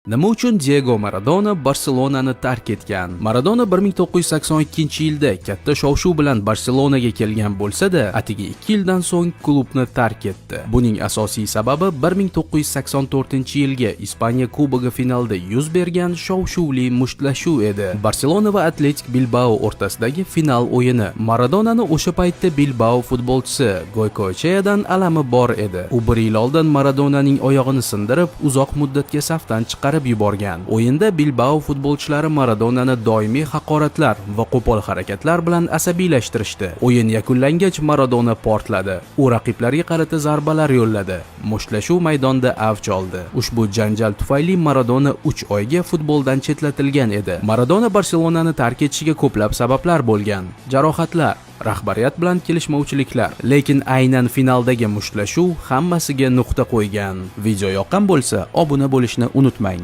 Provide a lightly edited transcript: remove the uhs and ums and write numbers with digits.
Nima uchun Diego Maradona Barselonani tark etgan? Maradona 1982-yilda katta shov-shuv bilan Barselonaga kelgan bo'lsa-da, atigi 2 yildan so'ng klubni tark etdi. Buning asosiy sababi 1984-yilgi Ispaniya Kubogi finalida yuz bergan shov-shuvli mushtlashuv edi. Barselona va Atletik Bilbao o'rtasidagi final o'yini. Maradonani o'sha paytda Bilbao futbolchisi Goykoecheadan alami bor edi. U bir yil oldin Maradonaning oyog'ini sindirib, uzoq muddatga safdan chiqarib yuborgan. O'yinda Bilbao futbolchilari Maradonani doimiy haqoratlar va qo'pol harakatlar bilan asabiylashtirishdi. O'yin yakunlangach, Maradona portladi. U raqiblarga qarata zarbalar yo'lladi. Mushtlashuv maydonda avj oldi. Ushbu janjal tufayli Maradona 3 oyga futboldan chetlatilgan edi. Maradona Barselonani tark etishiga ko'plab sabablar bo'lgan. Jarohatlar, rahbariyat bilan kelishmovchiliklar, lekin aynan finaldagi mushtlashuv hammasiga nuqta qo'ygan. Video yoqqan bo'lsa, obuna bo'lishni unutmang.